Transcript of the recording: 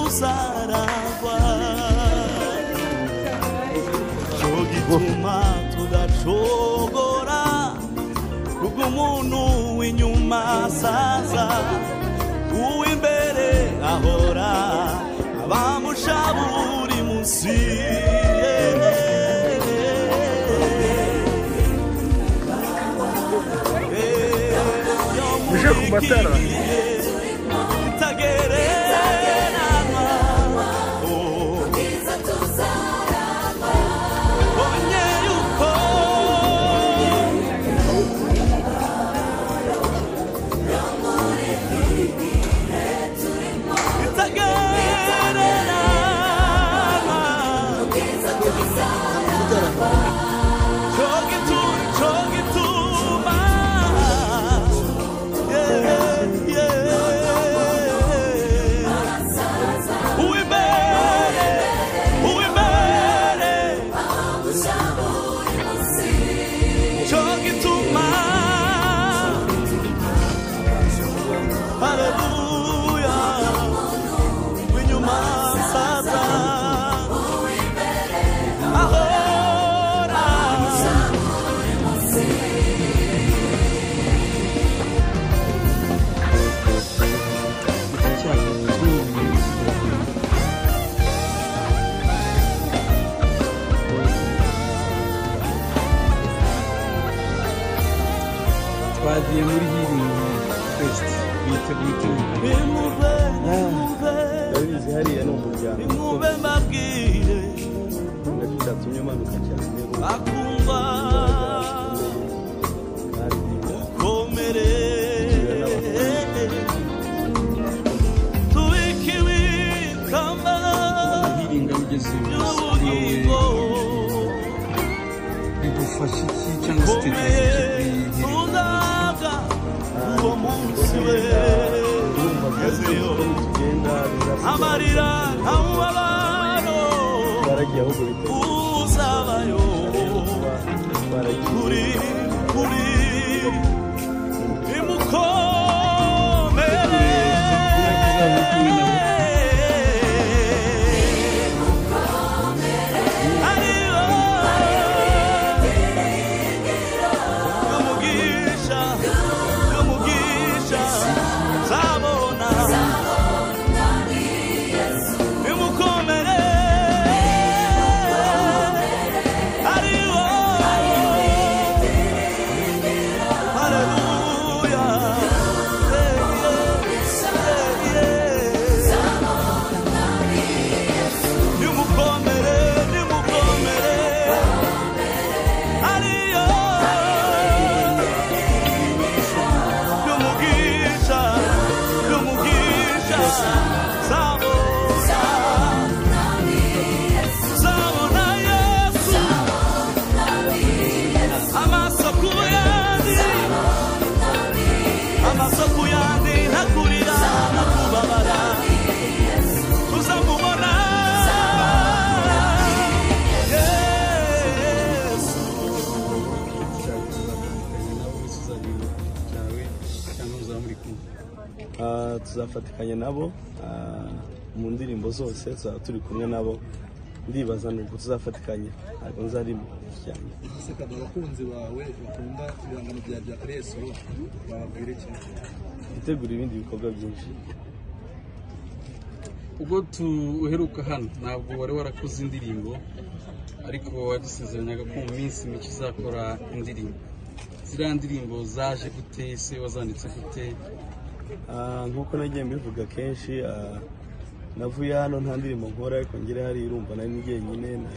tuzaragwa cyo gituma tudacogora kuko umuntu w'inyuma asaza uw'imbere ahora abamusha buri munsi. Uje ku matara twagiye muri Healing Fest biteguye. Ndabizi hariya ni umuryango cyatumye manuka cyane akumva ukomere tubikiwe kamba Healing ugeze bigufasha iki cyangwa se utekereza iki? Uwo munsi we amarira ntamubabaro uzabayo kuri kuri nimukomere Tuzafatikanya nabo mu ndirimbo zose tuzaba turi kumwe nabo, ndibaza nuko tuzafatikanya ntabwo nzarimo cyane. Ese kandi abakunzi bawe bakunda ibihangano bya Creso bababwira iki? Gutegura ibindi bikorwa byinshi. Ubwo tuheruka hano ntabwo wari warakoze indirimbo, ariko wadusezeranyaga ko mu minsi mike uzakora indirimbo. Ziriya ndirimbo zaje gute se, wazanditse gute? Nkuko nagiye mbivuga kenshi, navuye hano nta ndirimbo nkora, ariko ngere hari irumva nari njyenyine na